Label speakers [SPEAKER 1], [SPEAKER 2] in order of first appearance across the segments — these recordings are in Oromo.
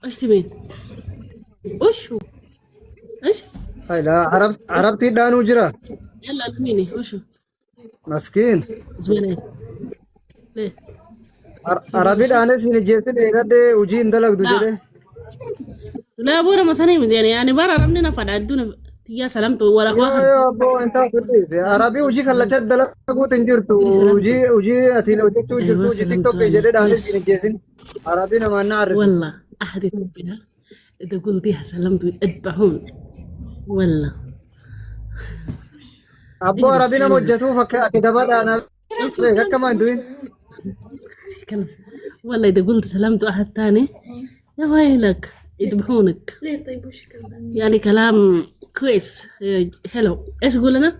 [SPEAKER 1] ايش تبين؟ وش هو؟ ايش؟
[SPEAKER 2] Hayla arab arabtii dhaanuu jira.
[SPEAKER 1] يلا علميني وش هو؟
[SPEAKER 2] Maskiin.
[SPEAKER 1] زمانين ليه؟
[SPEAKER 2] Arabii dhaanee siin ijjeessin eegadhee hojii hin dalagdu
[SPEAKER 1] لا
[SPEAKER 2] jedhee.
[SPEAKER 1] لا بورا مثلا يعني برا رمني نفر عدونا يا سلامته ولا
[SPEAKER 2] Yoo
[SPEAKER 1] واحد
[SPEAKER 2] yoo abboo hin taatu dhiise. Arabii hojii kallacha dalaguutu hin jirtu.
[SPEAKER 1] سلامته
[SPEAKER 2] Hojii hojii atiin hojjechuu jirtu
[SPEAKER 1] ايوه
[SPEAKER 2] hojii
[SPEAKER 1] سلامته
[SPEAKER 2] tiktookii
[SPEAKER 1] انا
[SPEAKER 2] jedhee dhaanee
[SPEAKER 1] بس
[SPEAKER 2] siin ijjeessin. Arabii namaan na harrisa.
[SPEAKER 1] والله احد يتبها اذا قلتيها سلمت يذبحون والله
[SPEAKER 2] Abboo
[SPEAKER 1] اجلس
[SPEAKER 2] arabii nama
[SPEAKER 1] هنا
[SPEAKER 2] hojjetuuf akka ati dabadhaan beek akkama hin du'in.
[SPEAKER 1] كلب والله اذا قلت سلمت احد ثاني يا ويلك يذبحونك
[SPEAKER 3] ليه طيب وش كلام
[SPEAKER 1] يعني كلام كويس إيه، حلو ايش اقول انا؟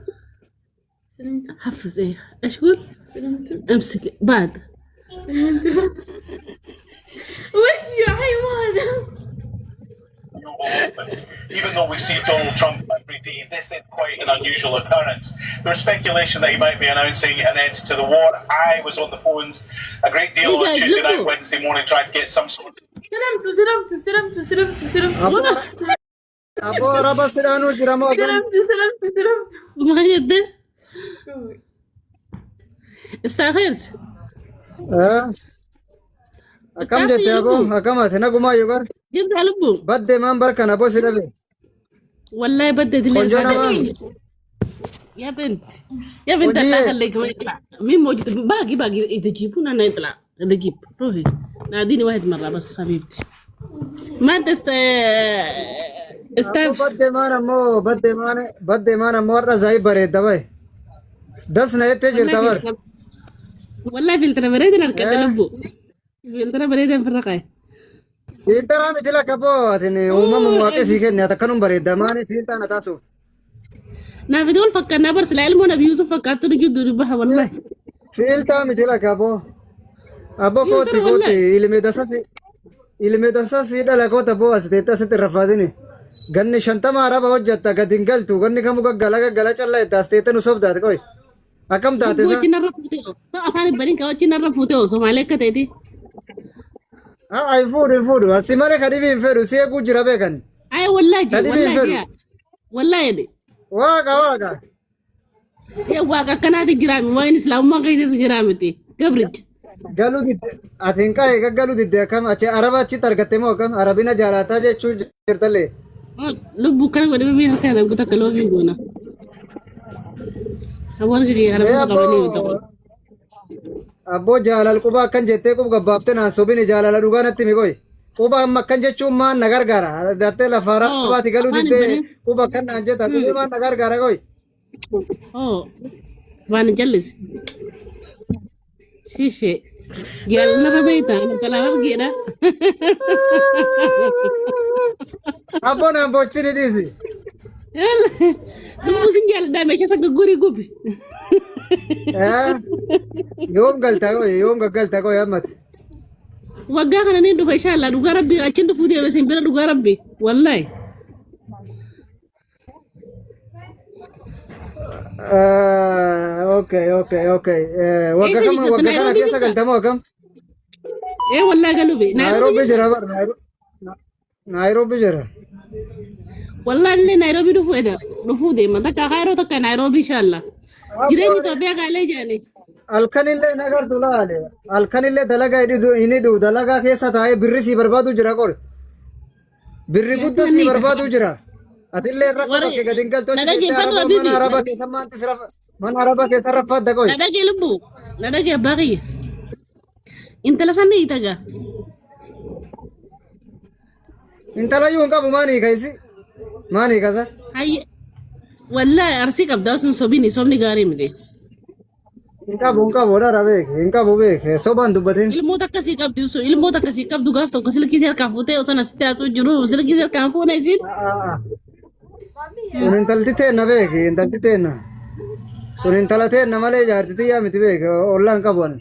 [SPEAKER 3] سلمت
[SPEAKER 1] حفز ايه ايش اقول؟
[SPEAKER 3] سلمت
[SPEAKER 1] امسك بعد
[SPEAKER 3] سلمت وش يا حيوانة
[SPEAKER 4] Oval Office. Even though we see Donald Trump every day, this is quite an unusual occurrence. There was speculation that he might be announcing an end to the war. I was on the phones a great deal
[SPEAKER 1] You
[SPEAKER 4] on
[SPEAKER 1] guys,
[SPEAKER 4] Tuesday night,
[SPEAKER 1] look.
[SPEAKER 4] Wednesday morning, trying to get some sort of
[SPEAKER 3] سلمت سلمت سلمت سلمت سلمت
[SPEAKER 2] Abboo abboo araba si dhaanuu jira moo akkam?
[SPEAKER 3] سلمت سلمت سلمت
[SPEAKER 1] ما يده استاخرت
[SPEAKER 2] Eh, Akkam
[SPEAKER 1] استاخر
[SPEAKER 2] jette
[SPEAKER 1] يا
[SPEAKER 2] abboo
[SPEAKER 1] لبو
[SPEAKER 2] akkam ati nagumaa yoo gar
[SPEAKER 1] جبت على لبو
[SPEAKER 2] badde maan barkan abboo si dhabe.
[SPEAKER 1] والله بدت اللي
[SPEAKER 2] Konjoo namaa
[SPEAKER 1] يا بنت يا بنت
[SPEAKER 2] hojii
[SPEAKER 1] الله يخليك ما يطلع مين موجود باقي باقي اذا تجيبون انا يطلع اذا جيب روحي ناديني واحد مره بس حبيبتي ما انت است...
[SPEAKER 2] Abboo
[SPEAKER 1] استاف
[SPEAKER 2] badde maan ammoo badde maan badde maan ammoo har'a zaayii bareedda bahe. Das na jettee jirta
[SPEAKER 1] والله
[SPEAKER 2] bar.
[SPEAKER 1] فلتر والله فلتر بريد اركب
[SPEAKER 2] Eh,
[SPEAKER 1] لبو فلتر بريد في الرقاية
[SPEAKER 2] Fiiltaraa miti lakka abboo atin uumama waaqni sii kenne ati akkanum bareedda maani fiiltaa na taasuuf.
[SPEAKER 1] نافي دول فكرنا برس العلم ونبي يوسف فكرت جد ربها والله
[SPEAKER 2] Fiiltaa miti lakka abboo. Abboo
[SPEAKER 1] فلتر
[SPEAKER 2] kootti
[SPEAKER 1] والله
[SPEAKER 2] kootti ilmi dasasi ilmi dasasi dhala koota abboo as teettee asitti rafaatini. Ganni 50 araba hojjetta gadi hin galtu ganni kamu gaggala gaggala callaa itti as teettee nu sobdaate qoy. Akkam taate
[SPEAKER 1] لبو
[SPEAKER 2] isa?
[SPEAKER 1] وجهنا الرفوتيو افاني برين كوجهنا الرفوتيو سومالي كتيتي
[SPEAKER 2] Haa hin fuudhu hin fuudhu asi malee ka dhibii hin fedhu si eeguu jira beekan.
[SPEAKER 1] اي والله
[SPEAKER 2] Ka
[SPEAKER 1] جي
[SPEAKER 2] dhibii hin
[SPEAKER 1] والله
[SPEAKER 2] fedhu.
[SPEAKER 1] جي والله يدي
[SPEAKER 2] Waaqa waaqa.
[SPEAKER 1] يا واقع كانت جرامي وين اسلام ما غير جرامتي قبرج
[SPEAKER 2] Galuu didde ati hin qaa'e gaggaluu didde akkam achi araba achitti argatte moo akkam arabina jaalataa jechuu jirtallee.
[SPEAKER 1] لبو كان ولا مين كان قلت لك لو بيقولنا اول غير
[SPEAKER 2] Mee
[SPEAKER 1] عربي قبلني
[SPEAKER 2] abboo
[SPEAKER 1] وتقول
[SPEAKER 2] abboo jaalal quba akkan jettee qub gabbaaftee naan sobini jaalala dhugaa natti mi qoy. Quba amma akkan jechuun maan na gargaara. Dattee lafa
[SPEAKER 1] اه
[SPEAKER 2] arabaati galuu
[SPEAKER 1] افاني
[SPEAKER 2] diddee
[SPEAKER 1] برين
[SPEAKER 2] quba akkan naan jetta qubi maan na gargaara qoy.
[SPEAKER 1] اه فانا جلس شيشي قال لنا بيتا انا طلع ورقينا
[SPEAKER 2] Abboo naan bochini dhiisi.
[SPEAKER 1] يلا لبو سنجال دائما شفتك قوري قبي
[SPEAKER 2] Eh, Yoom galta qoy yoom gaggalta qoy ammati.
[SPEAKER 1] Waggaa kana ni dhufa inshallah dhugaa rabbi achiin dhufuu deeme isin bira dhugaa rabbi wallahi
[SPEAKER 2] Okay okay okay. Wagga
[SPEAKER 1] eessa
[SPEAKER 2] kam
[SPEAKER 1] jirta
[SPEAKER 2] wagga kana
[SPEAKER 1] Naayiroobii
[SPEAKER 2] keessa
[SPEAKER 1] jirta
[SPEAKER 2] galta moo akkam?
[SPEAKER 1] ee wallahi galuufi Naayiroobii
[SPEAKER 2] Naayiroobii
[SPEAKER 1] jirta
[SPEAKER 2] jira bar Naayiroobii jira.
[SPEAKER 1] wallahi illee Naayiroobii dhufuu eda dhufuu deema takka kaayiroo takka Naayiroobii inshallah jireenya
[SPEAKER 2] Abboo
[SPEAKER 1] Itoophiyaa gaalee jedhani
[SPEAKER 2] halkanillee nagartu laale halkanillee dalagaa hin hidhu dalagaa keessa taa'ee birri sii barbaadu jira qori birri guddoo
[SPEAKER 1] jaartiin
[SPEAKER 2] sii
[SPEAKER 1] ni
[SPEAKER 2] barbaadu jira atillee rakkoo
[SPEAKER 1] warri
[SPEAKER 2] bakke gadi hin galtu
[SPEAKER 1] na
[SPEAKER 2] achi teettee
[SPEAKER 1] dhageeffadhu
[SPEAKER 2] araba mana
[SPEAKER 1] habibi
[SPEAKER 2] araba keessa maanti si rafa mana araba keessa raffaadda qoy
[SPEAKER 1] na dhagee lubbu na dhagee abbaa kiyya intala san ni itaga
[SPEAKER 2] intalayyuu hin qabu maanii kaisi maanii kasa
[SPEAKER 1] hayya wallahi arsii qabdaa sun sobini sobni gaarii miti
[SPEAKER 2] hin qabu dhara beek hin qabu beek sobaan dubbatin
[SPEAKER 1] Ilmoota akkasii qabdi sun ilmoota akkasii qabdu gaaf tokko silkii ishee harkaan fuutee osoo asitti haasuu jiru silkii ishee harkaan fuune isiin
[SPEAKER 2] sun intalti teenna beek intalti teenna sun intala teenna malee jaarti tiyyaa miti beek ollaan qabu ani.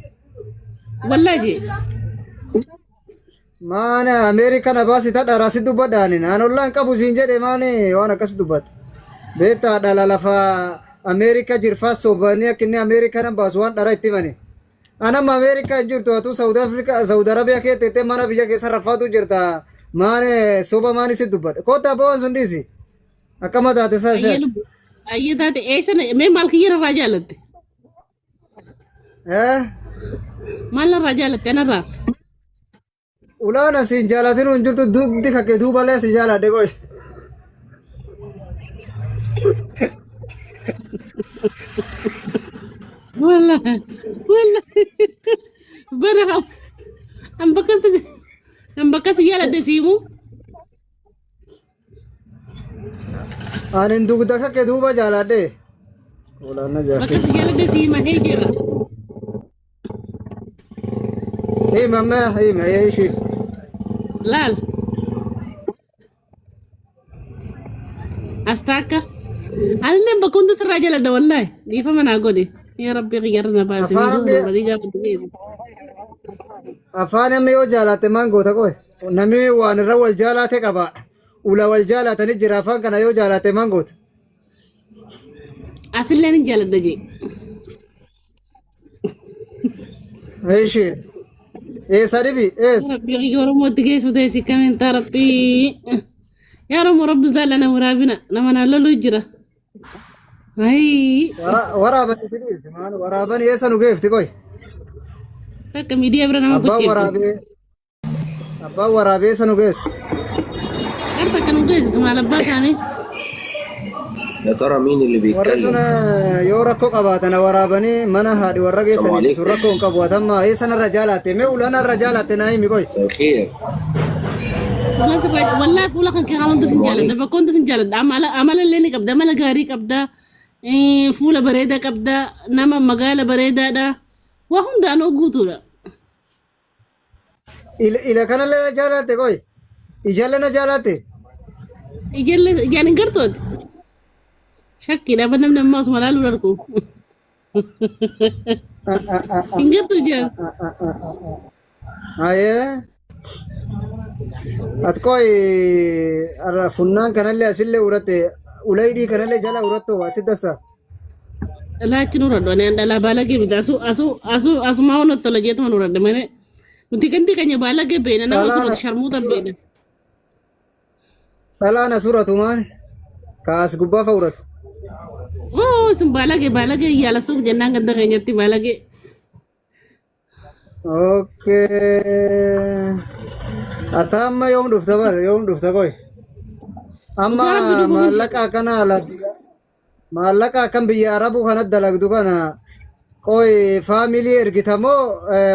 [SPEAKER 1] wallaahi jee
[SPEAKER 2] Maana Ameerikaan abaasi tadha si dubbadhaani naan ollaan qabu siin jedhe maani waan akkas dubbata. Beektaa dhala lafa Ameerikaa jirfaa sobanii akka inni Ameerikaa nan baasu waan dhara itti himani. Anamma Ameerikaa hin jirtu atuu Saawud Afrikaa Saawud Arabiyaa kee teettee mana biyya keessa raffaatu jirta. Maan soba maan isin dubbadha. Kottaa ba'aan sun dhiisi. Akkama taate isaa
[SPEAKER 1] Ayyee
[SPEAKER 2] isaati.
[SPEAKER 1] lubbu. Ayyee taate eessa mee maal kiyya irraa jaalatte?
[SPEAKER 2] Eh?
[SPEAKER 1] Maal irraa jaalatte anarraa?
[SPEAKER 2] Ulaan asiin jaalatin hin jirtu dugdi kakkee duuballee si jaaladhe qoy.
[SPEAKER 1] Wallahi wallahi bara an bakka si an bakka si jaaladhe siimu.
[SPEAKER 2] Anin dugda kakkee duuba jaaladhe. Ulaan na
[SPEAKER 1] Bakka
[SPEAKER 2] jaarti.
[SPEAKER 1] si jaaladhe siima hee jira.
[SPEAKER 2] Hima amma hima ishii.
[SPEAKER 1] Laal. Astaaka. Anillee bakka hunda sirraa jaaladha wallahi. Dhiifama naa godhe. Yaa Rabbi kiyyarra na baase.
[SPEAKER 2] Afaan
[SPEAKER 1] Miidhuu durbadii gaafa du'eetu.
[SPEAKER 2] Afaan amma yoo jaalatte maan goota qoy. Namni waan irra wal jaalaate qaba. Ula wal jaalatanii jira afaan kana yoo jaalatte maan goota.
[SPEAKER 1] Asillee ni jaaladha jee.
[SPEAKER 2] Ishi. Eessa dhibi? Eessa?
[SPEAKER 1] Rabbi kiyya Oromootti geessu teessi kamiin taa Rabbi. Yaa Oromoo Rabbi jaalala waraabina nama naan loluu jira. Ayii.
[SPEAKER 2] Waraabanii fidhiisi maal waraabanii eessa nu geefti qoy.
[SPEAKER 1] Takka miidiyaa bira nama
[SPEAKER 2] Abbaan
[SPEAKER 1] gocheefti.
[SPEAKER 2] waraabee abbaan waraabee eessa nu geessa?
[SPEAKER 1] Harta kan nu geessitu maal abbaa isaanii.
[SPEAKER 5] يا ترى مين اللي
[SPEAKER 2] Warri sun
[SPEAKER 5] بيتكلم؟
[SPEAKER 2] yoo rakkoo qabaatan waraabanii mana haadhi warra
[SPEAKER 5] السلام
[SPEAKER 2] geessaniiti sun
[SPEAKER 5] عليكم.
[SPEAKER 2] rakkoo hin qabu atamma eessa narra jaalatte mee ulaa narra jaalatte naa himi qoy.
[SPEAKER 5] مساء الخير.
[SPEAKER 1] Fuula sirraa wallaahi fuula kan kee hunda sin
[SPEAKER 5] السلام
[SPEAKER 1] jaaladha
[SPEAKER 5] عليكم.
[SPEAKER 1] bakka hunda sin jaaladha amala amala illee ni qabda amala gaarii qabda fuula bareedaa qabda nama magaala bareedaadha waa hundaanuu guutuudha.
[SPEAKER 2] Ila ila kanallee na jaalatte qoy. Ijallee na jaalatte.
[SPEAKER 1] Ijallee ijaan hin gartooti. Shakkiidha ba namni ammaa osuma laaluu argu. Hin gartu ijaan.
[SPEAKER 2] Ayee. Ati qoy funnaan kanallee asillee uratte ulaydii kanallee jala urattu asit dassa.
[SPEAKER 1] Laachi nuradhu ani dhalaa baalagee miti asu asu asu asumaa waan tola jeetuma nuradhe malee nuti ganti keenya baalagee beena nama
[SPEAKER 2] Dhalaan
[SPEAKER 1] suratu sharmuuta beena.
[SPEAKER 2] Dhalaan as uratu maali? Kaas gubbaa fa uratu.
[SPEAKER 1] Oo sun baalagee baalagee yaala suuf jennaan ganda keenyatti baalagee.
[SPEAKER 2] Okay. Ati amma yoom dhufta bar yoom dhufta qoy. Amma
[SPEAKER 1] Dhugaa rabbi dhufu
[SPEAKER 2] maallaqa akkana maallaqa akkan biyya arabuu kanatti dalagdu kana qoy faamilii ergitamoo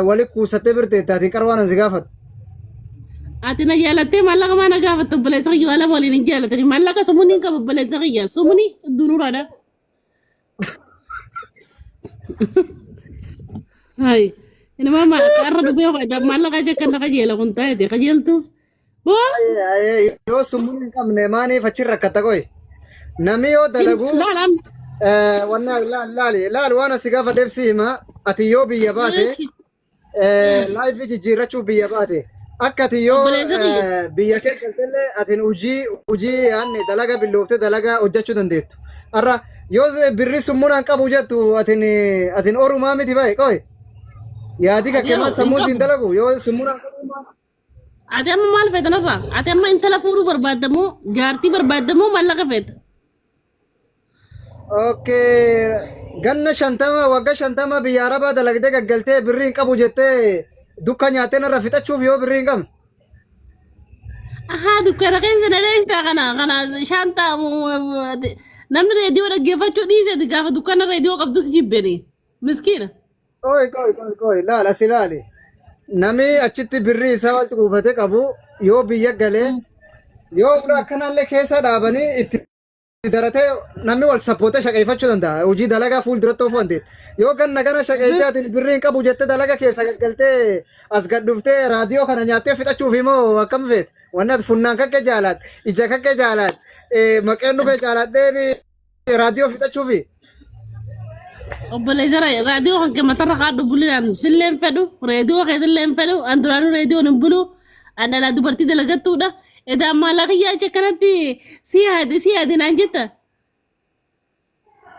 [SPEAKER 2] wali kuusattee birteetta ati qarwaan ansi gaafadhu.
[SPEAKER 1] Ati na jaalattee maallaqa maa na gaafatta obboleessa kiyya waa lama waliin hin jaalatani maallaqa sumuni hin qabu obboleessa kiyya sumuni dunuuraadha. Hai inuma ma qarra dhufee maallaqa jecha kan na qajeela kun taa'ete qajeeltu. Boo
[SPEAKER 2] Yoo sumuni hin qabne maaniif achi rakkatta qoy. Namni yoo
[SPEAKER 1] sin
[SPEAKER 2] dalagu
[SPEAKER 1] laalaan
[SPEAKER 2] wanna laal laali laal waan asi gaafadheef si hima ati yoo biyya baate laayifii jijjiirrachuuf biyya baate akka ati yoo
[SPEAKER 1] Obboleessa kiyya.
[SPEAKER 2] biyya kee galtellee atin hojii hojii yaanne dalaga billooftee dalaga hojjechuu dandeettu. Har'a yoo birri summunaan qabu jettu atin atin orumaa miti bahe qoy yaadi
[SPEAKER 1] Ati
[SPEAKER 2] kakkee
[SPEAKER 1] yeroo
[SPEAKER 2] maal
[SPEAKER 1] hin
[SPEAKER 2] sammuu siin
[SPEAKER 1] qabu.
[SPEAKER 2] dalagu yoo summunaan qabu maal.
[SPEAKER 1] Ati amma maal feeta narraa? Ati amma intala fuudhuu barbaadda moo jaartii barbaadda moo maallaqa feeta?
[SPEAKER 2] Okay. Ganna 50 wagga 50 biyya Arabaa dalagdee gaggaltee birrii hin qabu jettee dukka nyaattee narra fixachuuf yoo birrii hin qabne.
[SPEAKER 1] Ahaa dukkana keessa na dheestaa kana kana shaantaa namni reediyoo dhaggeeffachuu dhiise gaafa dukkana reediyoo qabdus jibbeni miskiina.
[SPEAKER 2] Qoy qoy qoy qoy laal as ilaali. Namni achitti birrii isaa walitti kuufatee qabu yoo biyya galee yoo ula akkanallee keessa dhaabanii itti daratee namni wal sappootee shaqeeffachuu danda'a. Hojii dalagaa fuulduratti oofuu dandeenya. Yoo ganna gana shaqeessitee ati birrii hin qabu jettee dalaga keessa gaggaltee as gad dhuftee raadiyoo kana nyaattee fixachuuf immoo akkam feete? Wanni ati funnaan kakke jaalaat, ija kakke jaalaat, maqeen dhufee jaalaadheen raadiyoo fixachuufi.
[SPEAKER 1] Obboleessa raadiyoo kan kee matarra kaadhu bulinaan sillee hin fedhu reediyoo keetillee hin fedhu an duraanuu reediyoon hin bulu an dhalaa dubartii dalagattuudha. Edaa maallaa kiyyaa achi akkanatti si yaade si yaade naan jetta.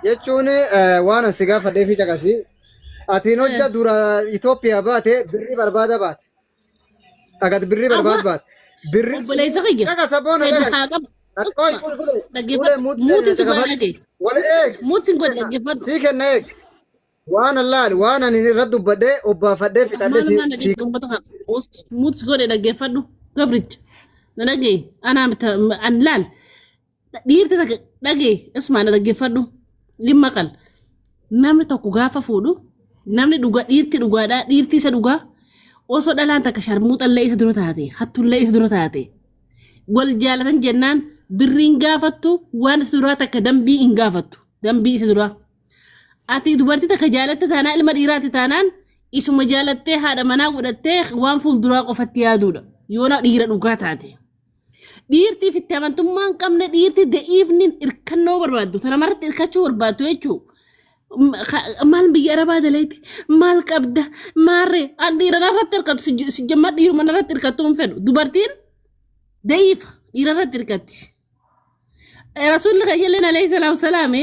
[SPEAKER 2] Jechuun waan an si gaafadhee fi caqasi. Atiin hojja dura Itoophiyaa baate birrii barbaada baate. Agat birrii barbaada baate. Birri
[SPEAKER 1] Obboleessa kiyya.
[SPEAKER 2] Dhaga saboona
[SPEAKER 1] Fedha
[SPEAKER 2] dhaga.
[SPEAKER 1] haa qabu.
[SPEAKER 2] Qoy ulee ulee
[SPEAKER 1] Dhaggeeffadhu.
[SPEAKER 2] muut
[SPEAKER 1] Muutiin
[SPEAKER 2] seeni
[SPEAKER 1] si godha
[SPEAKER 2] caqafadhu.
[SPEAKER 1] dhagee.
[SPEAKER 2] Wal eeg.
[SPEAKER 1] Muut sin godhe dhaggeeffadhu.
[SPEAKER 2] Sii kenna eeg. Waan allaal waan ani irra dubbadhee obbaafadhee fixadhee si
[SPEAKER 1] Maalummaa
[SPEAKER 2] si
[SPEAKER 1] dhaggeeffadhu uummata kana. Muut si godhe dhaggeeffadhu. Gabricha. Na dhagee. Anaa mita an laal. Dhiirti takka dhagee ismaa na dhaggeeffadhu. Dhimma qal. Namni tokko gaafa fuudhu namni dhugaa dhiirti dhugaadhaa dhiirti isa dhugaa osoo dhalaan takka sharmuuxallee isa dura taate hattullee isa dura taate wal jaalatan jennaan birriin gaafattu waan isa duraa takka dambii hin gaafattu dambii isa duraa. Ati dubartii takka jaalatte taanaan ilma dhiiraati taanaan isuma jaalattee haadha manaa godhattee waan fuulduraa qofatti yaaduudha. Yoona dhiira dhugaa taate. Dhiirtiif itti amantummaa hin qabne dhiirti da'iifni hirkannoo barbaaddu tana marratti hirkachuu barbaaddu jechuudha. Maal biyya arabaa daleeti maal qabda maarree an dhiira narratti hirkatu si jammaa dhiiruma narratti hirkattuu hin fedhu dubartiin da'iifa dhiira irratti hirkatti. Rasuulli keenya alayhi salaam salaame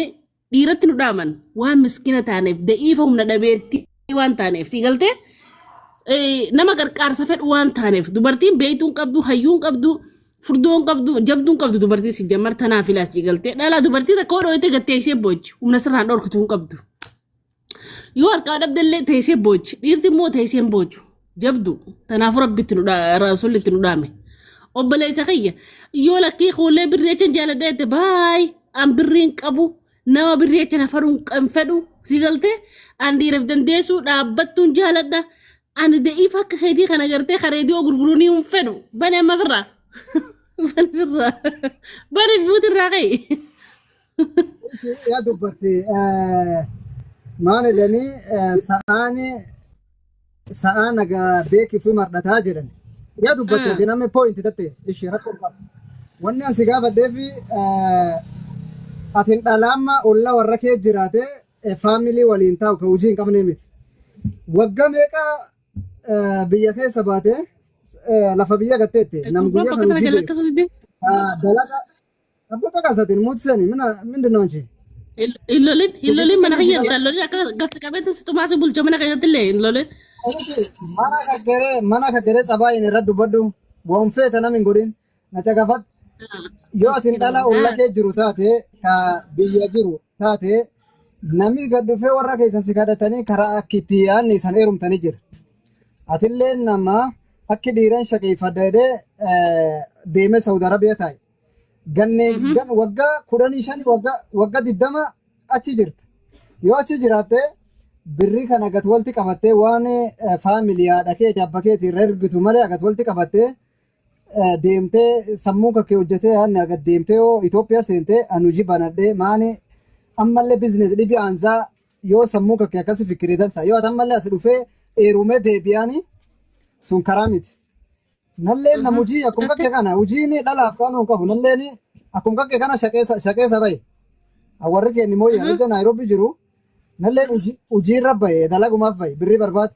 [SPEAKER 1] dhiiratti nu dhaaman waan miskina taaneef da'iifa humna dhabeettii waan taaneef sii galtee nama gargaarsa fedhu waan taaneef dubartiin beektuu hin qabdu hayyuu hin qabdu furdoo hin qabdu jabduu hin qabdu dubartiin si jammar tanaaf ilaa sii galtee dhalaa dubartii takka hodhoo itti gattee ishee boochi humna sirraan dhorkitu hin qabdu. Yoo harkaa dhabdellee teessee boochi dhiirti immoo teessee hin boochu jabdu tanaafuu rabbitti nu rasuulli itti nu dhaame. Obboleessa kiyya yoo lakkii kuullee birrii jechan jaaladha jette baay an birrii hin qabu nama birrii jecha na fadhu hin fedhu si galtee an dhiiraaf dandeessuu dhaabbattuun jaaladha ani da'iif akka keetii kana gartee kareediyoo gurguruu ni hin fedhu bani amma firraa bani firraa bani buutirraa ka'e.
[SPEAKER 2] Ishee yaa dubbatti maal jedhanii sa'aani sa'aa nagaa beekii fi mardhataa jedhan. Yaa dubbatte ati namni pooyinti tatte ishee rakkoo hin qabu. Wanni ani si gaafadheef ati dhalaamma olla warra kee jiraate faamilii waliin taa'u kan hojii hin qabne miti. Wagga meeqa biyya keessa baate lafa biyya gatteette nam
[SPEAKER 1] Gurbaan
[SPEAKER 2] guyyaa
[SPEAKER 1] bakka
[SPEAKER 2] kan
[SPEAKER 1] tana
[SPEAKER 2] hojii
[SPEAKER 1] jala
[SPEAKER 2] beeku.
[SPEAKER 1] akkasuma
[SPEAKER 2] Dalaga Abbo caqasatin muutisani mina mindin ነው እንጂ
[SPEAKER 1] Hin lolin, hin lolin mana
[SPEAKER 2] Dubbichi
[SPEAKER 1] kiyya
[SPEAKER 2] kana
[SPEAKER 1] hin lolin akka gabsi qabeetti si tumaa si bulcha mana keessatti illee hin lolin.
[SPEAKER 2] mana kaggere mana kaggere tsabaayin irra dubbadhu waan feete nam hin godhin na caqafadhu yoo atin dhala olla kee jiru taate ka biyya jiru taate namni gad dhufee warra keessan si kadhatanii karaa akki itti yaadne isan heerumtanii jira. Atillee nama akki dhiiran shaqeeffadha jedhee deemee Saudi Arabiyaa taa'e. Ganne gan waggaa 15 waggaa 20 achi jirta. Yoo achi jiraatte birrii kana gat walti qabattee waan faamilii haadha keeti abba keeti irra ergitu malee gat walti qabattee deemtee sammuu kee hojjetee yaadne gad deemtee yoo Itoophiyaa seentee an hojii banadhee maani ammallee bizinees dhibii aansaa yoo sammuu kee akkasi fikirii dansa yoo ati ammallee as dhufee eerumee deebi'aani sun karaa miti. Nalleen nam hojii akkuma kakkee kana hojiin dhalaaf kaanuu hin qabu nalleen akkuma kakkee kana shaqeessa shaqeessa bahe. Warri keenya immoo yeroo Naayiroobii jiru nalleen hojii irra bahe dalagumaaf bahe birrii barbaadu.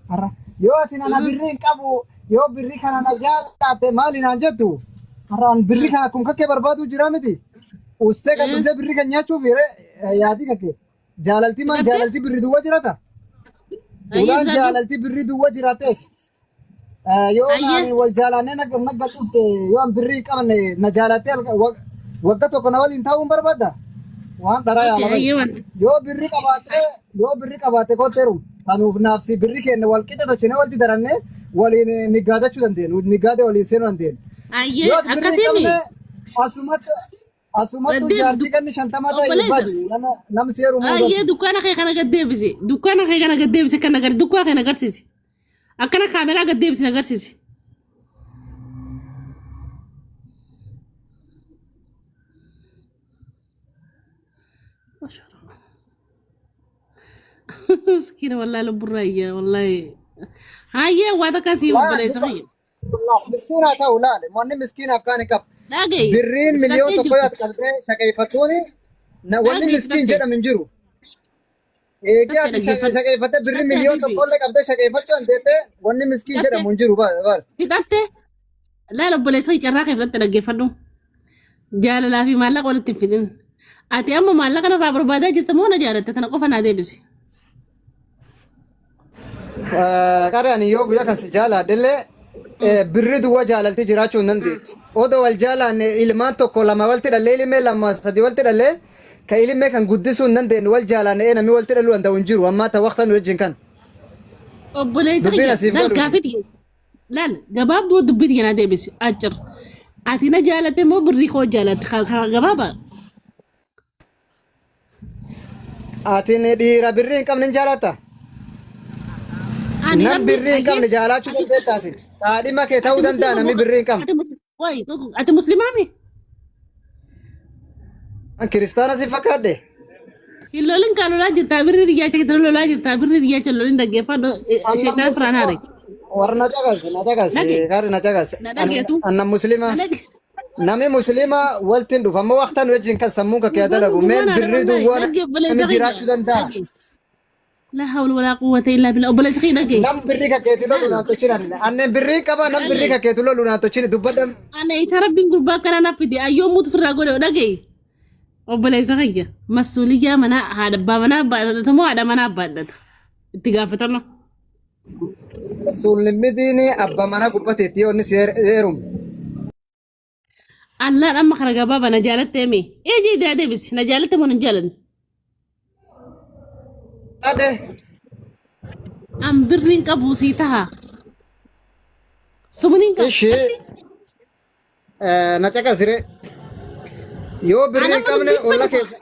[SPEAKER 2] Har'a yoo ati nana birrii hin qabu yoo birrii kana na jaalatte maali naan jettu har'a an birrii kana akkuma kakkee barbaadu jira miti. Ustee kan dhuftee birrii kan nyaachuuf yaadii kakkee jaalaltii maal jaalaltii birrii duwwaa jirata. Ulaan jaalaltii birrii duwwaa jiraates. Yoo naani wal jaalannee nagga dhufte yoo an birrii hin qabne na jaalattee wagga tokko na waliin taa'uu hin barbaadda. Waan dharaa yaala bahe. Yoo birrii qabaatte kotteeru kanuuf naafsi birrii keenya wal qixa tolchinee walitti darannee waliin niggaadachuu dandeenya. Niggaadee waliin seenuu dandeenya. Yoo ati birrii hin qabne asumatti asumattu jaartii ganni 50 ta'e badi nama seeru muu
[SPEAKER 1] Ayyee dukkaana kee kana gad deebisi. Dukkaana kee kana gad deebisi kan agar dukkaa kee agarsiisi. Akkana kaameraa gad deebisi agarsiisi. Miskiina wallahi lubburraa iyya wallahi. Hayyee waa takka sii obboleessa kiyya.
[SPEAKER 2] Miskiinaa ta'u laale wanni miskiinaaf kaan hin qabu.
[SPEAKER 1] Dhagaye.
[SPEAKER 2] Birriin 1,000,000 yoo ati qabdee shaqeeffattuuni wanni miskiin jedhamu hin jiru. Eegee ati shaqeeffattee birrii 1,000,000 illee qabdee shaqeeffachuu dandeettee wanni miskiin jedhamu hin jiru baal.
[SPEAKER 1] Fixatte laala obboleessa carraa kee fudhatte dhaggeeffadhu. Jaalalaa fi maallaqa walitti hin fidin. Ati amma maallaqa narraa barbaadaa jirta moo na jaalatte tana qofa naa deebisi.
[SPEAKER 2] Qare ani yoo guyyaa kan si jaaladhellee Birri duwwaa jaalalti jiraachuu hin dandeettu. Odoo wal jaalaanne ilmaan tokko lama walti dhallee, ilmee lama sadi walti dhallee, ka ilmee kan guddisuu hin dandeenye wal jaalaanne, namni walti dhaluu danda'u hin jiru ammaa ta waqtan wajjin kan.
[SPEAKER 1] Obboleessa
[SPEAKER 2] Dubbiin
[SPEAKER 1] kiyya
[SPEAKER 2] asiif
[SPEAKER 1] laal
[SPEAKER 2] galuuti.
[SPEAKER 1] gaafii tiyya laal gabaabduu dubbii tiyya naa deebisi accir. Ati na jaalatte moo birrii koo jaalatte? Karaa gabaabaa.
[SPEAKER 2] Ati dhiira birrii hin qabne hin jaalatta?
[SPEAKER 1] Ani
[SPEAKER 2] Nam
[SPEAKER 1] rabbi
[SPEAKER 2] birrii hin qabne
[SPEAKER 1] ayyee
[SPEAKER 2] jaalaachuu
[SPEAKER 1] ati
[SPEAKER 2] dandeessaasi. Saadhima kee
[SPEAKER 1] ati
[SPEAKER 2] ta'uu danda'a
[SPEAKER 1] muslima
[SPEAKER 2] namni
[SPEAKER 1] moo
[SPEAKER 2] birrii hin qabne.
[SPEAKER 1] ati wayi ati muslimaami?
[SPEAKER 2] An kiristaana si fakkaadhe.
[SPEAKER 1] Hin lolin kan lolaa jirtaa, birrii xiyyaa keessa lolaa jirtaa, birrii xiyyaa keessa lolin dhaggeeffadhu.
[SPEAKER 2] Anna
[SPEAKER 1] Sheetaan firaan
[SPEAKER 2] muslima
[SPEAKER 1] haare.
[SPEAKER 2] Warra na caqasi, na caqasi,
[SPEAKER 1] Dhage
[SPEAKER 2] kaari na caqasi.
[SPEAKER 1] na dhageetu
[SPEAKER 2] Anna muslima.
[SPEAKER 1] Na dhage.
[SPEAKER 2] Namni muslima waltiin dhufa ammoo waqtan wajjin kan sammuun kee dalagu mee
[SPEAKER 1] Gumaan haare
[SPEAKER 2] birrii
[SPEAKER 1] wallahi
[SPEAKER 2] duwwaa
[SPEAKER 1] dhage obboleessa
[SPEAKER 2] namni
[SPEAKER 1] kiyya
[SPEAKER 2] jiraachuu danda'a.
[SPEAKER 1] dhage. La hawla walaa quwwata illaa billah, obboleessa kiyya dhage.
[SPEAKER 2] Nam birrii kakkeetu lolu naan tolchina. Anneen birrii qaba, nam birrii kakkeetu lolu naan tolchini dubbadha.
[SPEAKER 1] Ana isa rabbiin gurbaa kana naaf fide ayyoo muutu firraa godhe dhage. Obboleessa kiyya, masuuliyyaa manaa haadha abbaa manaa baadhata moo haadha manaa baadhata? Itti gaafatama.
[SPEAKER 2] Suullimmitiin abba mana gubbateetti yoo inni si heerume.
[SPEAKER 1] Allaan amma kana gabaabaa na jaalattee mee? Ee jee daa deebisi, na jaalatte moo na hin jaalanne?
[SPEAKER 2] Adde.
[SPEAKER 1] An birriin qabu sii taha. Sumniin qabu.
[SPEAKER 2] Ishee na caqasire. Yoo birrii hin
[SPEAKER 1] Anamma
[SPEAKER 2] qabne
[SPEAKER 1] dubbii
[SPEAKER 2] olla
[SPEAKER 1] fedhu.
[SPEAKER 2] Keessa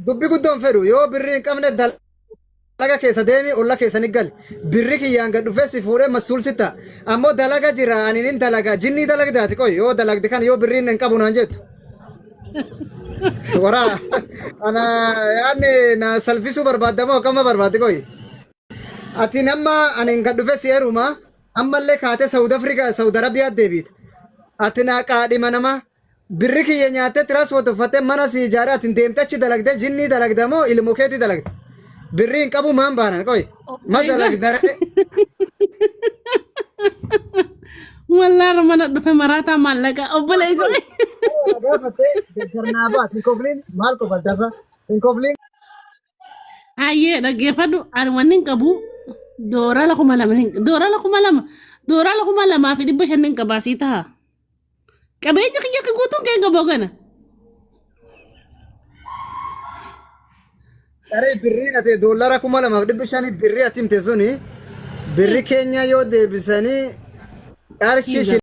[SPEAKER 2] dubbi guddoon fedhu, yoo birrii hin qabne dalaga keessa deemi, olla keessa ni gali. Birri kiyyaan gad dhufee si fuudhee masuul si ta'a. Ammoo dalaga jira, ani nin dalaga, jinnii dalagdaati qoy yoo dalagde kan yoo birriin hin qabu naan jettu. Waraa ana yaadni na salphisuu barbaaddamoo akkama barbaaddi qoy. Ati nama ani gad dhufee si heeruma, ammallee kaatee Saudi Afrikaa, Saudi Arabiyaa deebiita. Ati na qaadhima nama birri kiyya nyaattee tiraanspoort uffattee mana si ijaaree ati deemte achi dalagdee jinnii dalagda moo ilmoo keetii dalagda? Birrii hin qabu maan baanan qoy ma dalagda ree?
[SPEAKER 1] Wallaan mana dhufe maraataa maallaqa obboleessa.
[SPEAKER 2] Gaafattee garnaa baas hin kofliin, maal kofaltasa hin kofliin.
[SPEAKER 1] Hayyee dhaggeeffadhu, ani wanni hin qabu doorala 2000 doorala 2000, doorala 2500 hin qabaa sii taha. Qabeenya kiyya akka guutuun kee qabu kana.
[SPEAKER 2] Qaree birriin ati doollara 2500 birrii ati himte suni birri keenya yoo deebisanii qarshii